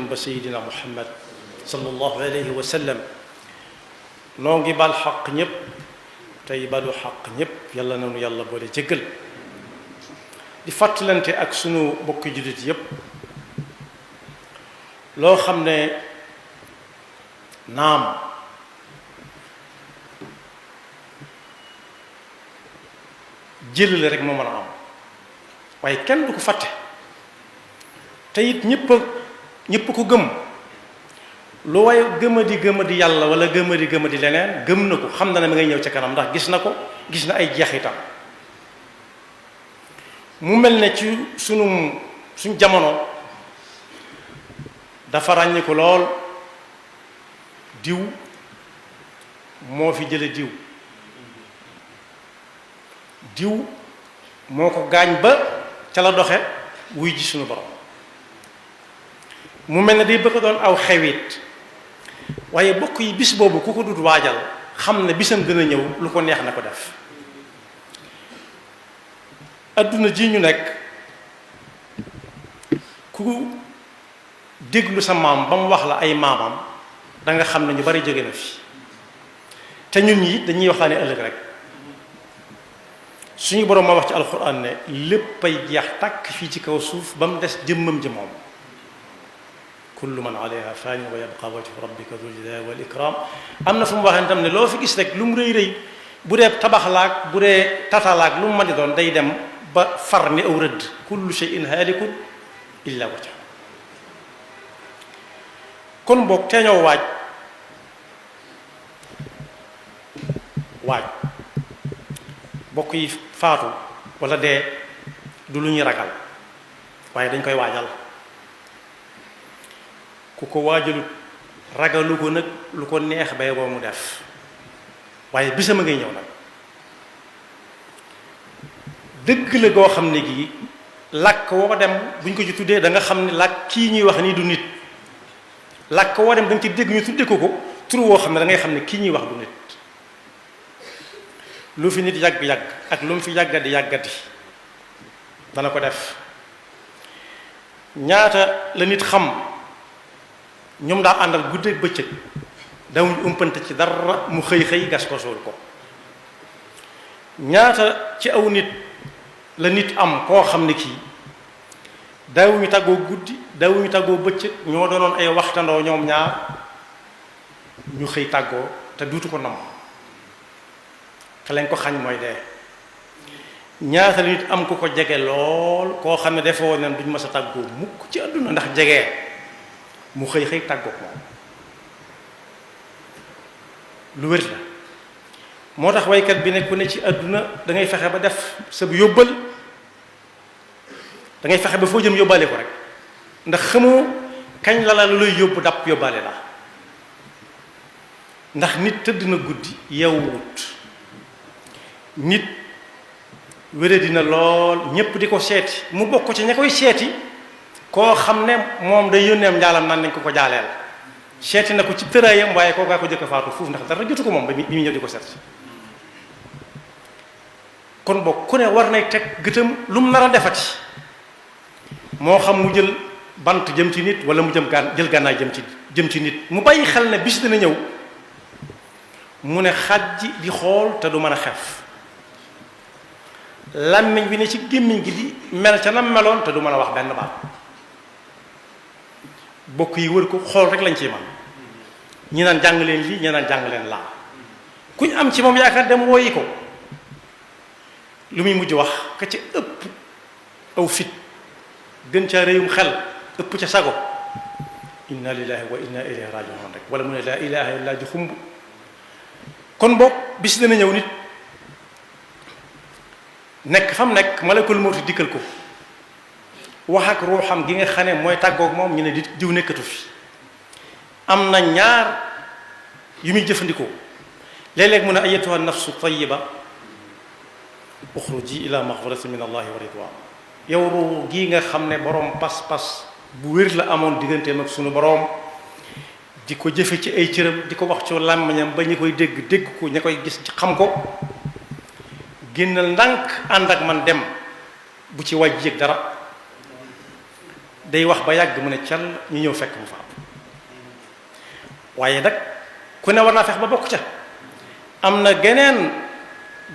ba sayidina muhammad sallallahu alayhi wa sallam. noo ngi bal xaq ñépp tey balu xaq ñépp yàlla nanu yàlla boole jéggal di fàttalante ak sunu bokki jullit yépp loo xam ne naam jëlale rek moo mën a am waaye kenn du ko fàtte te it ñépp ko gëm lu waaye gëmadi yàlla wala gëmadi leneen gëm na ko xam na ne ma ngay ñëw ca kanam ndax gis na ko gis na ay jeexitam mu mel ne ci suñ jamono dafa ràññi ko lool diw moo fi jële diw moo ko gaañ ba ca la doxe wuy ji suñu borom mu mel ne day bëgg a doon aw xewit waaye bokk yi bis boobu ku ko dut waajal xam ne bisam dina ñëw lu ko neex na ko def adduna ji ñu nekk ku déglu sa maam ba mu wax la ay maamam da nga xam ne ñu bari jóge na fi te ñun ñi dañuy waxtaane ëllëg rek suñu boroom ma wax ci alxuraan ne lépp ay jeex tàkk fii ci kaw suuf ba mu des jëmmam ji moom kullu man alayha faanin wa yabqa wajhu rabbika dhul jalali wal ikram am na fu mu waxee tam ne loo fi gis rek lu mu rëy rëy bu dee tabaxlaak bu dee tatalaak lu mu mën di doon day dem ba far ni aw rëdd kullu shay'in haalikun illa wajha kon boog teeñoo waaj bokk yi faatu wala dee du lu ñuy ragal waaye dañ koy waajal ku ko waajalut ragalu ko nag lu ko neex bay boo mu def waaye bisama ngay ñëw nag dëgg la goo xam ne gii làkk woo dem buñ ko ci tuddee da nga xam ne làkk kii ñuy wax nii du nit làkk woo dem da nga ci dégg ñu tuddee ko tur woo xam ne da ngay xam ne kii ñuy wax du nit lu fi nit yàgg-yàgg ak lu mu fi yàggati dana ko def ñaata la nit xam ñoom daa àndal guddeeg bëccëg dawuñ umpante ci dara mu xëy gas ko suul ko ñaata ci aw nit la nit am koo xam ne kii daawuñu tàggoo guddi daawuñu tàggoo bëccëg ñoo doonoon ay waxtandoo ñoom ñaar ñu xëy tàggoo te duutu ko nam te lañ ko xañ mooy dee ñaata la nit am ku ko jege lool koo xam ne dafa woon ne duñ mës a tàggoo mukk ci àdduna ndax jege mu xëy tàggoo moom lu wér la moo tax waykat bi ne ku ne ci àdduna da ngay fexe ba def sa yóbbal da ngay fexe ba foo jëm yóbbaale ko rek ndax xamoo kañ la lu lay yóbbu dàpp yóbbaale la ndax nit tëdd na guddi yeewut nit wére dina lool ñépp di ko seeti mu bokk ci ña koy seeti koo xam ne moom day yónneem njaalam naan nañ ko jaaleel seeti na ko ci tëraayam waaye kookaa ko jëkk faatu fuuf ndax dara jotu ko moom ba mi ñëw di ko seet kon boog ku ne war nay teg gëtam lu mu nar a defati moo xam mu jël bant jëm ci nit wala mu jël gànnaay jëm ci nit mu bàyyi xel ne bis dina ñëw mu ne xaj di xool te du mën a xef làmmiñ bi ne ci gémmiñ gi di mel ca nam meloon te du mën a wax benn baat bokk yi wër ko xool rek lañ ciy man ñi naan jàng leen lii ñi naan jàng leen laa kuñ am ci moom yaakaar dem wooyi ko lu muy mujj wax ka ca ëpp aw fit gën ca réyum xel ëpp ca sago inna lillahi wa inna ilayhi raji'un rek wala mu ne laa ilaha illa ji xumb kon boog bis dana ñëw nit nekk fam nekk malakul mawti dikkal ko wax ak ruuxam gi nga xam ne mooy tàggoog moom ñu ne di diw nekkatu fi am na ñaar yu muy jëfandikoo léeg-léeg mu ne ayyatuha nafsu tayyiba uxruji ila maxfiratin min allahi wa ridwan yow ruu gii nga xam ne boroom pas-pas bu wér la amoon digganteem ak sunu boroom di ko jëfe ci ay cëram di ko wax ci làmmiñam ba ñi koy dégg ko ña koy gis ci xam ko génnal ndànk ànd ak man dem bu ci wàjj yëg dara day wax ba yàgg mu ne cal ñu ñëw fekk mu faatu waaye nag ku ne war naa fex ba bokk ca am na geneen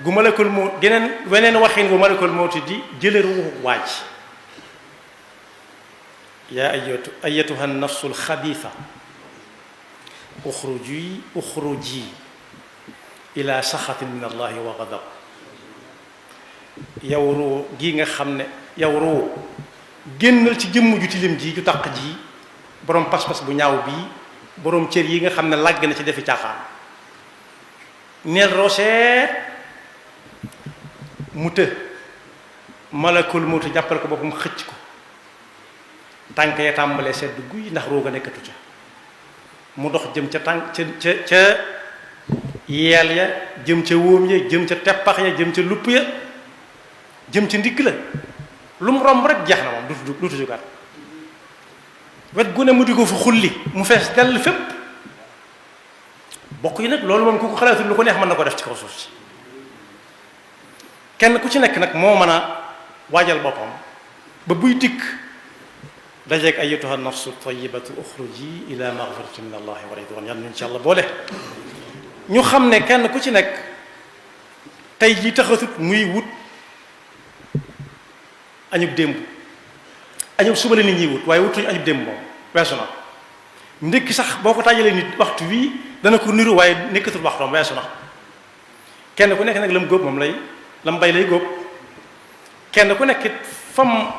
gu malakul mawt weneen waxin gu malakul mawti di jële ruuxu waaj yaa ayatuha nafsul xabiisa uxruji ila saxatin min allahi wa gadab yow ruu gi nga xam ne yow ruu génnal ci jëmm ju tilim ji ju taq ji boroom pas-pas bu ñaaw bii boroom cër yi nga xam ne làgg na ci defi caaxaan neel roseet mu të malakul mawti jàppal ko boppam xëcc ko tànk ya tàmbalee sedd guy ndax rooga nekkatu ca mu dox jëm ca tànk ca yeel ya jëm ca wóom ya jëm ca teppax ya jëm ca lupp ya jëm ca ndigg la lu mu romb rek jeex na moom duutu jógaat wet gu ne mu di ko fa xulli mu fees dell fépp bokk yi nag loolu moom ku ko xalaatul lu ko neex mën na ko def ci kaw suuf si kenn ku ci nekk nag moo mën a waajal boppam ba buy dikk dajeeg ayyatuha nafsu tayyibatu uxruji ila maghfirati min allahi wa ridwan yàlla insha allah boole ñu xam ne kenn ku ci nekk tey jii taxatut muy wut añub démb añub suba la nit ñi wut waaye wutuñu añub démb moom weesu na ndékki sax boo ko tàjjalee nit waxtu wii dana ko niru waaye nekkatul waxtoom weesu na kenn ku nekk nag la mu góob moom lay la mu bay lay góob kenn ku nekk it fam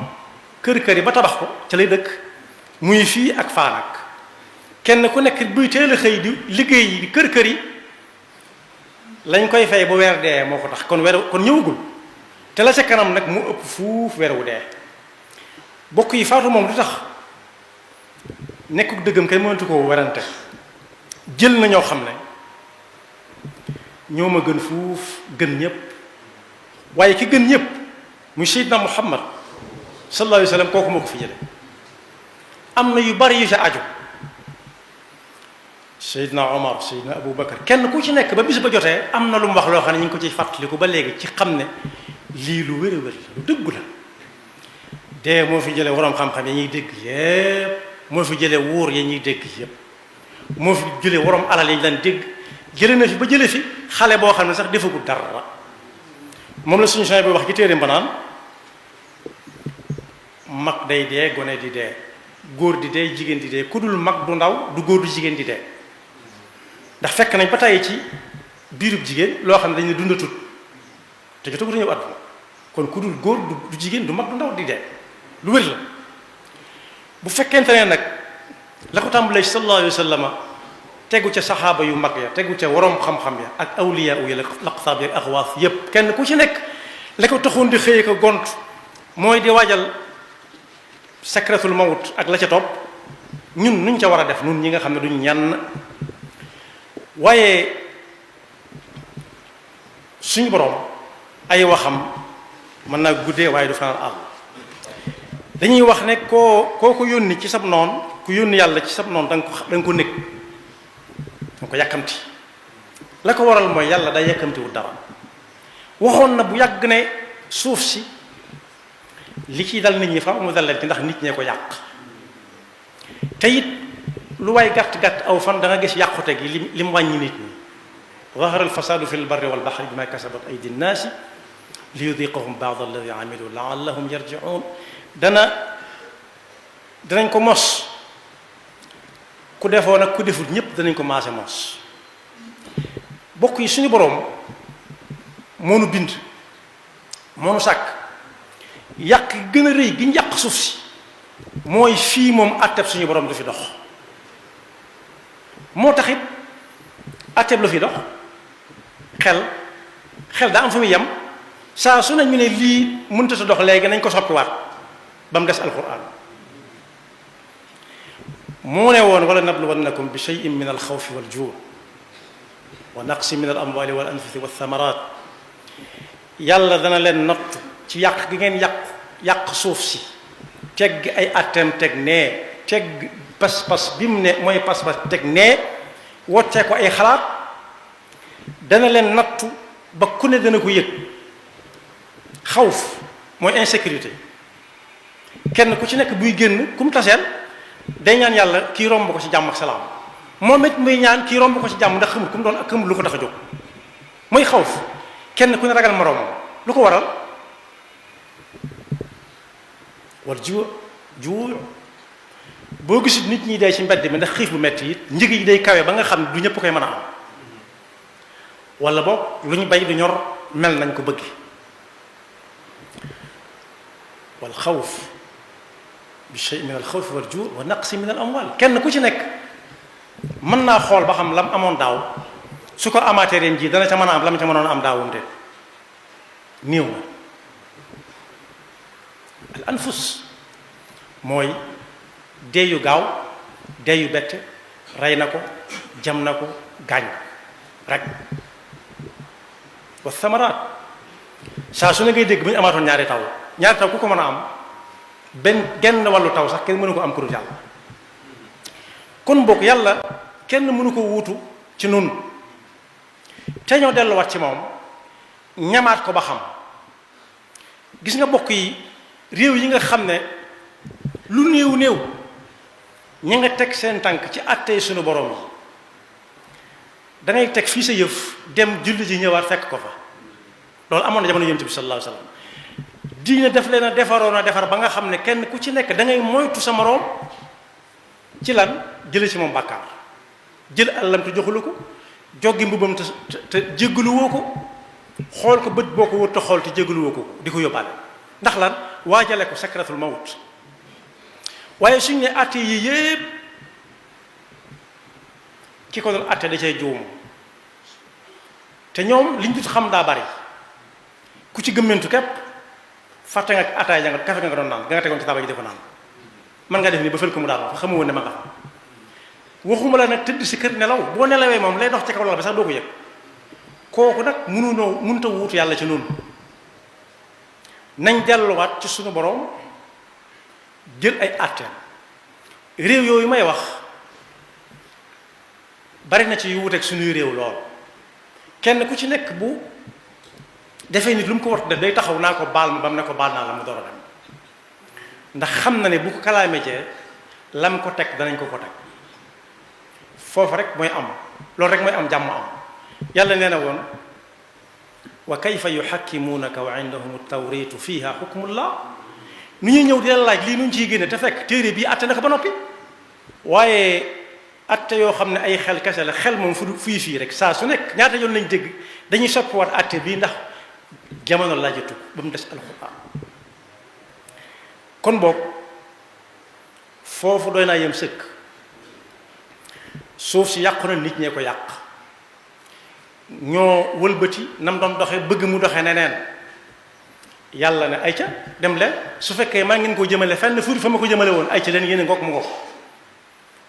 kër yi ba tabax ko ca lay dëkk muy fii ak faa nag kenn ku nekk buy teel a xëy di liggéey yi di kër yi lañ koy fay bu weer dee moo ko tax kon ñëwagul te la ca kanam nag mu ëpp fuuf weer wu dee bokk yi faatu moom lu tax nekkuk dëggam kenn mënatu koo werante jël na ñoo xam ne ñoo ma gën fuuf gën ñëpp waaye ki gën ñëpp muy Seydina Muhammad sallallahu alayhi wa sallam kooku moo ko fi jële am na yu bari yu ca aju Seydina Omar Seydina Abou Bakar kenn ku ci nekk ba bis ba jotee am na lu mu wax loo xam ne ñu ngi ko ciy fàttaliku ba léegi ci xam ne lii lu wér a wér lu dëggu la dee moo fi jële waroom xam-xam ya ñuy dégg yépp moo fi jële wóor ya ñuy dégg yépp moo fi jële waroom alal yi ñu daan dégg jële na fi ba jële fi xale boo xam ne sax defagul dara moom la suñu bi wax ci téere mbanaan mag day dee gone di dee góor di dee jigéen di dee ku dul mag du ndaw du góor du jigéen di dee ndax fekk nañ ba tàyyi ci biirub jigéen loo xam ne dañu dundatut te jotagu ñëw àdduna kon ku dul góor du jigéen du mag du ndaw di dee lu wér la bu fekkente ne nag la ko tàmbalee ci sallallahu alayhi wa sallam tegu ca saxaaba yu mag ya tegu ca waroom xam-xam ya ak awliya ya laqtaab ya ak axwaas yépp kenn ku ci nekk la ko taxoon di xëye ko gont mooy di waajal sakratul mawt ak la ca topp ñun nuñ ca war a def ñun ñi nga xam ne duñ ñan waaye suñu borom ay waxam mën naa guddee waaye du fanaan àll dañuy wax ne koo ko yónni ci sab noon ku yónni yàlla ci sab noon da nga ko nekk da nga ko yàkkamti la ko waral mooy yàlla day yàkkamtiwul dara waxoon na bu yàgg ne suuf si li ciy dal nit ñi fa mu dal leen ci ndax nit ñee ko yàq te it lu waay gàtt-gàtt aw fan da nga gis yàqute gi li mu wàññi nit ñi zahara alfasadu fi lbarri walbahri bima kasabat aydi nnaasi li yudiqahum ba'd alladi amilu laallahum yarji'un danañ ko mos ku defoon ak ku deful ñépp danañ ko maase mos bokk yi suñu boroom moo nu bind moo nu sàkk yàq gën a rëy gi ñu yàq suuf si mooy fii moom atteb suñu boroom du fi dox moo taxit atteb la fi dox xel daa am fa muy yem saa su ne ñu ne lii mënta sa dox léegi nañ ko soppiwaat ba mu des alquran moo ne woon wala nabluwannakum bi shay'in min alxawfi waljuu wa naqsi min al amwali wal anfusi walthamarat yàlla dana leen natt ci yàq gi ngeen yàq suuf si tegg ay atteem teg nee tegg pas-pas bi mu ne mooy pas-pas teg nee wottee ko ay xalaat dana leen nattu ba ku ne dana ko yëg xawf mooy insécurité kenn ku ci nekk buy génn ku mu taseel day ñaan yàlla kii romb ko ci jàmm ak salaam moom it muy ñaan kii romb ko ci jàmm ndax xamul ku mu doon ak xamul lu ko tax a jóg mooy xawf kenn ku ne ragal moroomam lu ko waral wal juu boo gisul nit ñi dee ci mbedd mi ndax xiif bu metti it njëg yi day kawe ba nga xam ne du ñëpp koy mën a am wala boog lu ñu bay du ñor mel nañ ko bëgg wal xawf bi shay min al xawf wal juu wa naqsi min al amwal kenn ku ci nekk mën naa xool ba xam lam amoon daaw su ko amaatee ren ji dana ca mën a am lam ca mënoon am daawum de néew na al anfus mooy deeyu gaaw deeyu bett rey na ko jam na ko gaañ rek wa samaraat saa su ne ngay dégg bu ñu amaatoon ñaari taw ku ko mën a am genn wàllu taw sax kenn mënu ko am ku dul yàlla kon bokk yàlla kenn mënu ko wuutu ci nun te ñoo delluwaat ci moom ñamaat ko ba xam gis nga bokk yi réew yi nga xam ne lu néew ñi nga teg seen tànk ci àttee suñu borom yi dangay teg fii sa yëf dem julli ji ñëwaat fekk ko fa loolu amoon na jamono yonent bi sallallahu alayhi wasallam diine def leen a defaroon a defar ba nga xam ne kenn ku ci nekk da ngay moytu sa moroom ci lan jële ci moom bàkkaar jël àllam te joxulu ko joggi mbubam te jéggaluwoo ko xool ko bët boo ko wër te xool te jéggaluwoo ko di ko yóbbaale ndax lan waajale ko sakratul mawt waaye suñ ne àtte yi yépp ki ko doon àtte da cay juum te ñoom liñ dut xam daa bari ku ci gëmmentu képp fàtte nga ataay ja nga kafe nga doon naan nga tegoon ci taabal ji di ko naan mën nga def nii ba fël ko mu daal fa xamu woon ne ma nga fa waxuma la nag tëdd si kër nelaw boo nelawee moom lay dox ci kaw lal ba sax doo ko yëg kooku nag mënta wuutu yàlla ci noonu nañ delluwaat ci suñu borom jël ay àtteem réew yooyu may wax bari na ci yu wuteeg suñuy réew lool kenn ku ci nekk bu defee nit lu mu ko war def day taxaw naa ko baal ma ba mu ne ko baal naa la mu door a dem ndax xam na ne bu ko kalaamee cee lam ko teg danañ ko teg foofu rek mooy am loolu rek mooy am jàmm am yàlla nee na woon wa kayfa yuhakkimuunaka wa indahum tawritu fiha hukmullah nu ñuy ñëw di la laaj lii nu ñu ciy génne te fekk téere bii atte na ko ba noppi waaye atte yoo xam ne ay xel kese la xel moom fu fii rek saa su nekk ñaata yoon lañ dégg dañuy soppiwaat atte bii ndax jamono laajatu ba mu des alxuraan kon boog foofu doy naa yem sëkk suuf si yàqu na nit ñee ko yàq ñoo wëlbati nam doon doxe bëgg mu doxe neneen yàlla ne ayca dem leen su fekkee maa ngeen koo jëmale fenn fu fa ma ko jëmale woon ayca leen yéen ngoog mu ngoog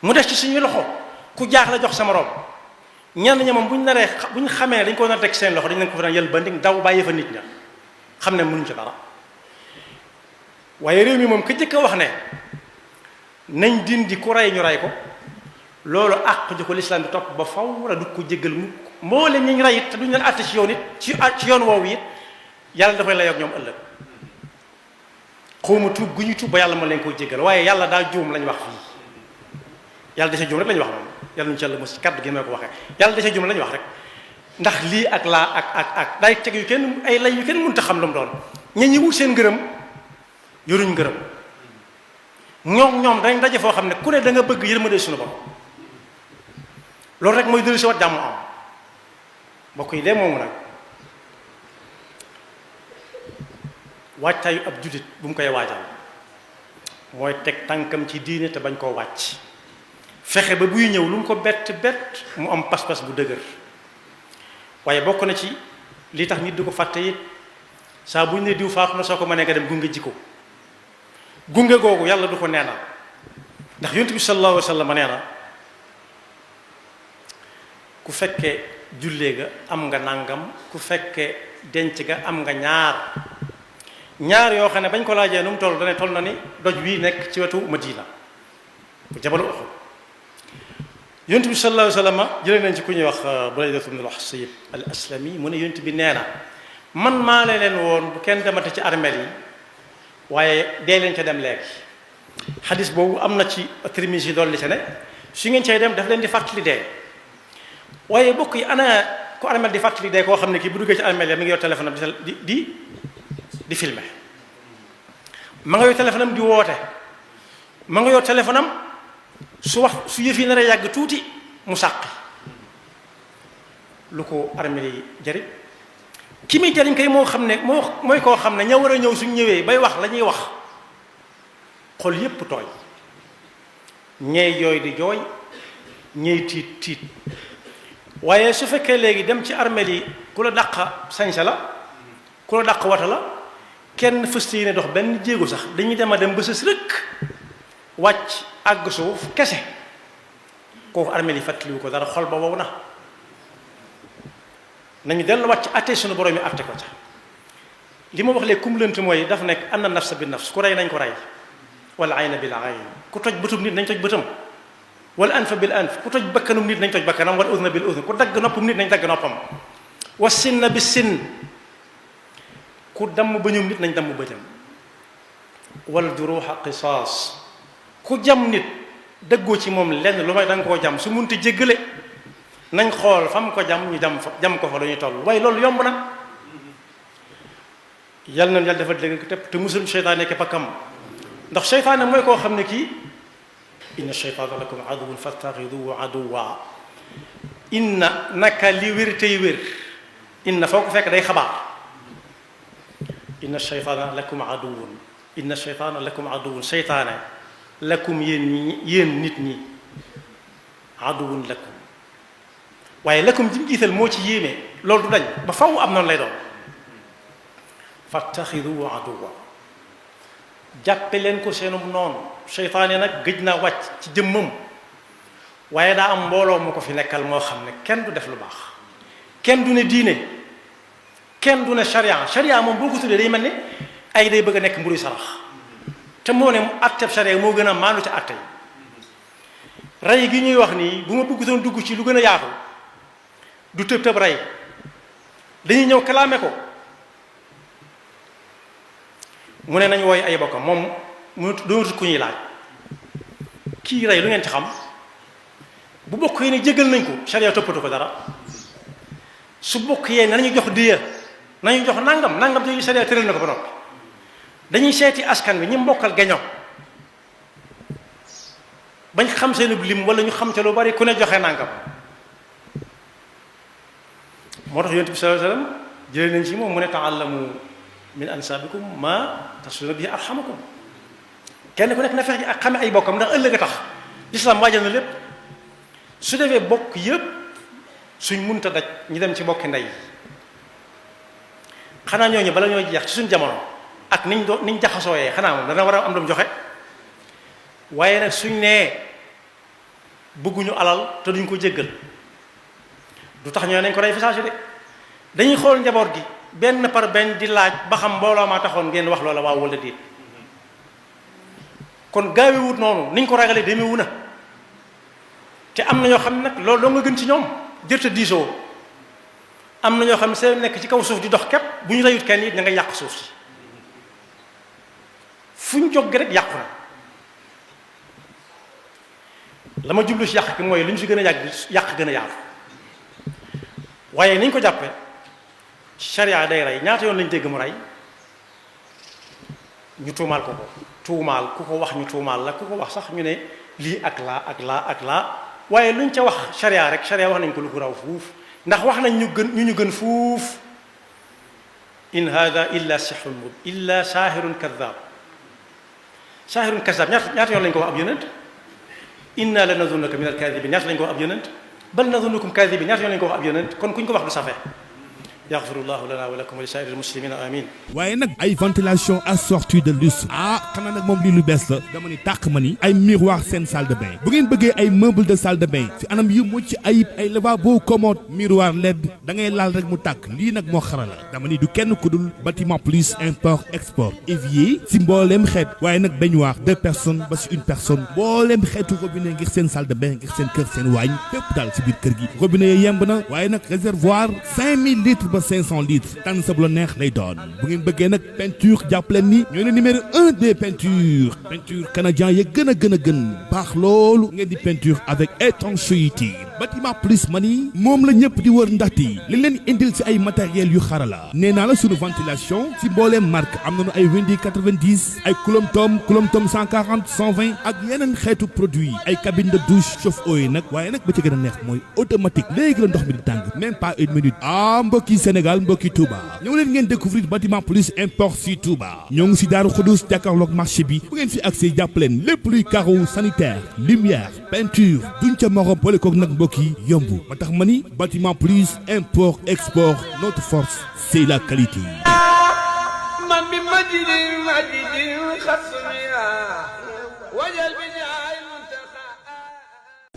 mu des ci suñuy loxo ku jaax la jox sama rob ñenn ña moom bu ñu xamee dañ ko nar teg seen loxo dañ leen ko fa daan yël ba ndig daw bàyyi fa nit ña xam ne mënuñ ci dara waaye réew mi moom ka jëkk a wax ne nañ dindi ku rey ñu rey ko loolu àq ji ko lislaam bi topp ba faw wala du ko jéggal mukk moo leen ñu rey it te duñ leen àtte ci yoon it ci yoon woowu it yàlla dafay lay ak ñoom ëllëg xawma tuub gu ñu tuub ba yàlla ma leen koy jéggal waaye yàlla daa juum lañ wax fii yàlla dese juum rek lañ wax moom yàlla ñu ci yàlla mos kaddu gi ma ko waxee yàlla dese juum lañ wax rek ndax lii ak laa ak day teg yu kenn ay lay yu kenn mënut a xam lu mu doon ña ñi wut seen ngërëm yoruñ ngërëm ñoom dañ daje foo xam ne ku ne da nga bëgg yërmande suñu bopp loolu rek mooy dellu si wat jàmm am mbokk yi de moomu nag waajtaayu ab jullit bu mu koy waajal mooy teg tànkam ci diine te bañ koo wàcc fexe ba buy ñëw lu mu ko bett mu am pas-pas bu dëgër waaye bokk na ci li tax nit du ko fàtte it saa bu ñu ne diw faatu na soo ko mënee nga dem gunge ji ko gunge googu yàlla du ko neenal ndax yonent bi sallallahu alayhi wa sallam nee na ku fekkee jullee ga am nga nangam ku fekkee denc ga am nga ñaar yoo xam ne bañ ko laajee nu mu toll dane toll na ni doj wi nekk ci wetu Madina bu jabalu Uhud yonent bi sallallahu alayhi wa sallam jëlee nañ ci ku ñuy wax Buraydatu ibn al-Husayb al-Aslami mu ne yonent bi nee na man maa leen woon bu kenn demate ci armeel yi waaye dee leen ca dem léegi. xadis boobu am na ci Tirmisi dolli ca ne su ngeen cay dem daf leen di fàttali dee. waaye bokk yi ana ku armel di fàttali dee koo xam ne kii bu duggee ci armel ya mi ngi yor téléphone am di filmer ma nga yor téléphone am di woote ma nga yor téléphone am su yëf yi nar a yàgg tuuti mu sàqi lu ko armel yi jëriñ ki muy jëriñ kay moo xam ne mooy koo xam ne ña war a ñëw suñ ñëwee bay wax la ñuy wax xol yépp tooy ñeey jooy di jooy ñeey tiit tiit. waaye su fekkee léegi dem ci armeel yi ku la dàq sañsa la ku la dàq wata la kenn fëste yi ne dox benn jéego sax dañuy dem a dem ba sës rëkk wàcc àgg suuf kese kooku armeel yi fàttaliwu ko dara xol ba wow na. nañu delluwaat ci àtte sunu borom yi àtte ko ca li ma wax léegi kum lënt mooy daf nekk anna nafsa bi nafs ku rey nañ ko rey wal ayna bil ayn ku toj bëtum nit nañ toj bëtam wal anfa bil anf ku toj bakkanum nit nañ toj bakkanam wal udna bil udn ku dagg noppum nit nañ dagg noppam wa sinna bis sinn ku damm bëñum nit nañ damm bëñam wal juruha qisaas ku jam nit dëggoo ci moom lenn lu may da nga koo jam su munti jéggale nañ xool fam ko jam ñu jam ko fa lu ñuy toll waaye loolu yomb na yal na yàlla dafa dégg te musul seytaane ke pakkam ndax seytaane mooy koo xam ne kii inna sheytaana lakum aduwwun fattaxiduhu aduwwa inna naka li wér tey wér inna foo ko fekk day xabaar inna sheytaana lakum aduwwun inna sheytaana lakum aduwwun seytaane lakum yéen nit ñi aduwwun lakum waaye lakum ji mu jiital moo ci yéeme loolu du dañ ba faw am noonu lay doon fattaxiduhu aduwwa jàppe leen ko seenum noonu seytaane nag gëj naa wàcc ci jëmmam waaye daa am mbooloo mu ko fi nekkal moo xam ne kenn du def lu baax kenn du ne diine kenn du ne charia moom boo ko tuddee day mel ne ay day bëgg a nekk mburu sarax te moo ne atteb charia moo gën a maandu ci atte yi rey gi ñuy wax nii bu ma bëggutoon dugg ci lu gën a yaatu du tëb tëb rey dañuy ñëw kalaame ko mu ne nañ wooy ay bokkam moom mu doonatu ku ñuy laaj kii rey lu ngeen ci xam bu bokk yi ne jégal nañ ko charia toppatu ko dara su bokk yee ne nañu jox diya nañu jox nangam te charia tëral na ko ba noppi dañuy seeti askan bi ñi mbokkal gaño bañ xam seen lim wala ñu xam te lu bari ku ne joxe nangam moo tax yonent bi sallallahu alayhi wasallam jëlee nañ ci moom mu ne ta'allamu min ansaabikum ma tasluna bihi arhamakum kenn ku nekk na fexe ak xame ay bokkam ndax ëllëg a tax lislaam waajal na lépp su defee bokk yëpp suñ munta daj ñu dem ci bokki ndey xanaa ñooñu bala ñoo jeex ci suñ jamono ak niñ jaxasooyee xanaa moom dana war a am lu mu joxe waaye nag suñ nee bëgguñu alal te duñ ko jéggal du tax ñoo nañ ko rey fi saa si de dañuy xool njaboot gi benn par benn di laaj ba xam mbooloo maa taxoon ngeen wax loola waaw wala déet kon gaawewut noonu niñ ko ragalee demewu na te am na ñoo xam ne nag loolu doo nga gën ci ñoom jërta diisoo am na ñoo xam ne seen nekk ci kaw suuf di dox képp bu ñu reyut kenn it ña nga yàq suuf si fu ñu jóg rek yàqu na la ma jublu si yàq ki mooy lu ñu si gën a yàq gën a yaatu waaye niñ ko jàppe charia day rey ñaata yoon lañ dégg mu rey ñu tuumaal ko tuumaal ku ko wax ñu tuumaal la ku ko wax sax ñu ne lii ak laa ak laa ak laa waaye luñ ca wax charia rek charia wax nañ ko lu ko raw fuuf ndax wax nañ ñu gën fuuf in hada illa sihrun mubin illa saahirun kadab ñaata yoon lañ ko wax ab yonent inna la nazunnaka min alkadibin ñaata lañ ko wax ab yonent bal nazunnukum kadibin ñaata yoon lañ ko wax ab yonent kon kuñ ko wax du safe yaxfirullahu lana wa lakum wa li saa'iril muslimina amin waaye nag ay ventilation assortie de lustre xanaa nag moom lii lu bees la dama ni tàq ma ni ay miroir seen salle de bain bu ngeen bëggee ay meuble de salle de bain ci anam yu mucc ayib ay lavabo commode miroir LED da ngay laal rek mu tàkk lii nag moo xarala dama ni du kenn ku dul bâtiment plus import export évier si mbooleem xeet waaye nag baignoire 2 personnes ba si 1 personne mbooleem xeetu robinet ngir seen salle de bain ngir seen kër seen waañ fépp daal si biir kër gi robinet yi yemb na waaye nag réservoir 5000 litres ba 500 litres tànn sa bu la neex lay doon bu ngeen bëggee nag peinture jàpp leen ni ñooy le numéro 1 des peintures peinture canadien ya gën a baax loolu ngeen di peinture avec étanchéité bâtiment plus mani moom la ñëpp di wër ndaxte li leen indil ci ay matériels yu xarala nee naa la sunu ventilation ci mbooleem marque am nañu ay Windy 90 ay Coulomb-Tom 140 120 ak yeneen xeetu produit ay cabine de douche chauffe-eau yi nag waaye nag ba ci gën a neex mooy automatique léegi la ndox mi di tàng même pas une minute mbokki Sénégal mbokki Touba ñëw leen ngeen découvrir bâtiment plus import si Touba ñoo ngi si Daaru Xudoos jàkkaarloog marché bi bu ngeen fi accès jàpp leen lépp luy carreau sanitaire lumière peinture duñ ca morom boole koog nag mbokki yomb ba tax ma ni bâtiment plus import export notre force c'est la qualité.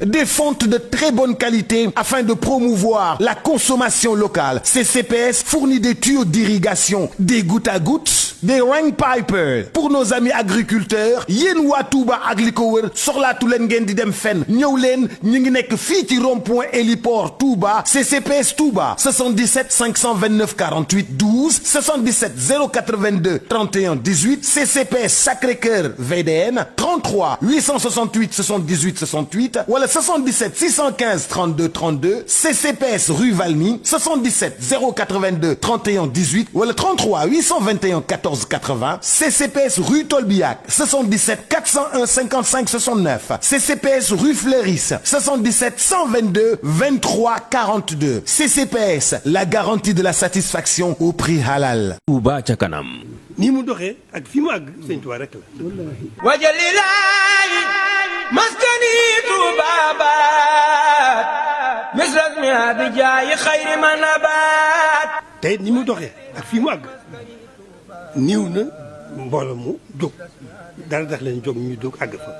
Des fontes de très bonne qualité afin de promouvoir la consommation locale. CCPS fournit des tuyaux d'irrigation, des gouttes à gouttes, des rain pipers. Pour nos amis agriculteurs, yéen waa Touba ak li ko wër soxlaatu leen ngeen di dem fenn ñëw leen ñu ngi nekk fii ci rond-point héliport Touba CCPS Touba 77 529 48 12 77 082 31 18 CCPS Sacré-Cœur VDN 33 868 78 68 wala 77 615 32 32 CCPS rue Valmy 77 082 31 18 wala 33 821 14 80 CCPS rue Tolbiac 77 401 55 69 CCPS rue Fleuris 77 122 23 42 CCPS la garantie de la satisfaction au prix halal. Touba ca kanam. ni mu doxee ak fi mu àgg Sëñ Tuubaa rek la. wajalilaayi maskani tuubaabaat misrasmi abijaayi xayri manabaat. tey ni mu doxee ak fi mu àgg niiw na mbooloo mu jóg dara tax leen jóg ñu jóg àgg fa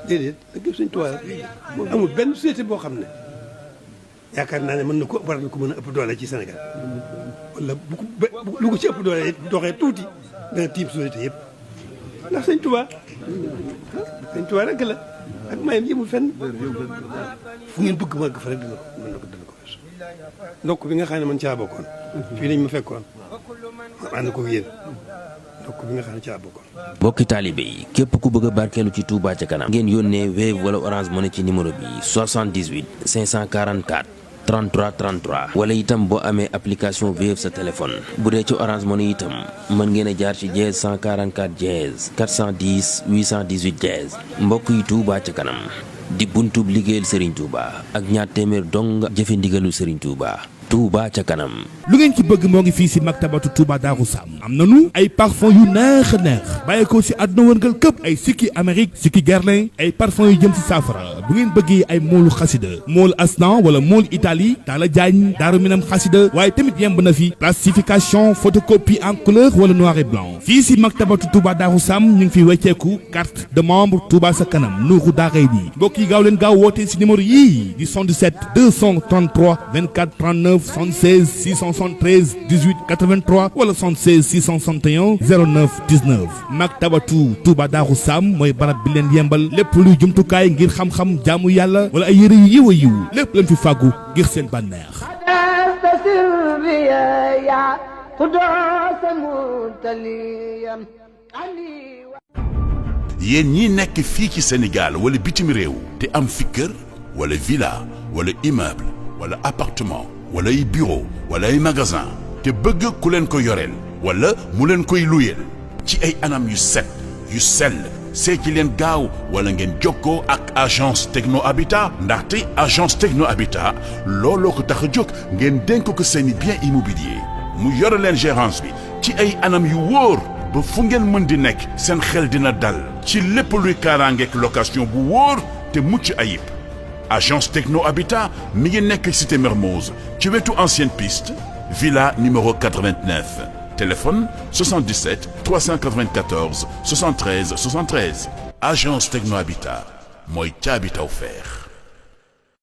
déedéet dëgg Sëñ Tuubaa amul benn société boo xam ne yaakaar naa ne mën na ko war na ko mën a ëpp doole ci Sénégal wala lu ko ci ëpp doole doxee tuuti dana tiim société yëpp ndax Sëñ Tuubaa rek la ak mayam yëmul fenn fu ngeen bëgg ma àgg fa rek dana ko weesu ndokk bi nga xam ne man caa bokkoon fii lañ ma fekkoon ma ànd ko yéen ndokk bi nga xam ne caa bokkoon. mbokki taalibe yi képp ku bëgg a barkeelu ci Touba ca kanam ngeen yónnee Wave wala Orange Money ci numéro bi 78 544 33 33 wala itam boo amee application Wave sa téléphone bu dee ci Orange Money itam mën ngeen a jaar ci dièse 144 dièse 410 818 dièse mbokk yi Touba ca kanam di buntub liggéeyal Serigne Touba ak ñaar téeméer dong jëfe ndigalu Serigne Touba. Touba ca kanam. lu ngeen ci bëgg moo ngi fii si maktabatu Touba Darou Sam am nañu ay parfum yu neex a neex bàyyi ko si àdduna wërngal këpp ay sikki Amérique sikki Guerlain ay parfum yu jëm si saafara bu ngeen bëggee ay moolu xasida mool Asnan wala mool Italie Talla Diagne Daaru Minam xasida waaye tamit yemb na fi plastification photocopie en couleur wala noir et blanc fii si maktabatu Touba Darou Sam ñu ngi fi wecceeku carte de membre Touba sa kanam nuuru daaray nii mbokk yi gaaw leen gaaw wootee si numéro yii di 77 233 24 39 76 673 18 83 wala 76 661 09 19 maktabatu Touba Darou Sam mooy barab bi leen yembal lépp luy jumtukaay ngir xam-xam jaamu yàlla wala ay yëre yu yiw a yiw lépp leen fi fàggu ngir seen bànneex. yéen ñii nekk fii ci Sénégal wala bitim réew te am fi kër wala villa wala immeuble wala appartement wala ay bureau wala ay magasin te bëgg ku leen ko yoreel wala mu leen koy luyeel ci ay anam yu set yu sell see ci leen gaaw wala ngeen jokkoo ak agence Techno Habitat ndaxte agence Techno Habitat looloo ko tax a jóg ngeen dénk ko seeni bien immobilier mu yore leen gérance bi ci ay anam yu wóor ba fu ngeen mën di nekk seen xel dina dal ci lépp luy kaaraangeek location bu wóor te mucc ayib. agence Techno Habitat mi ngi nekk cité Mermoz ci wetu ancienne piste villa numéro 89 téléphone 77 394 73 73 agence Techno Habitat mooy ca Habitat offert.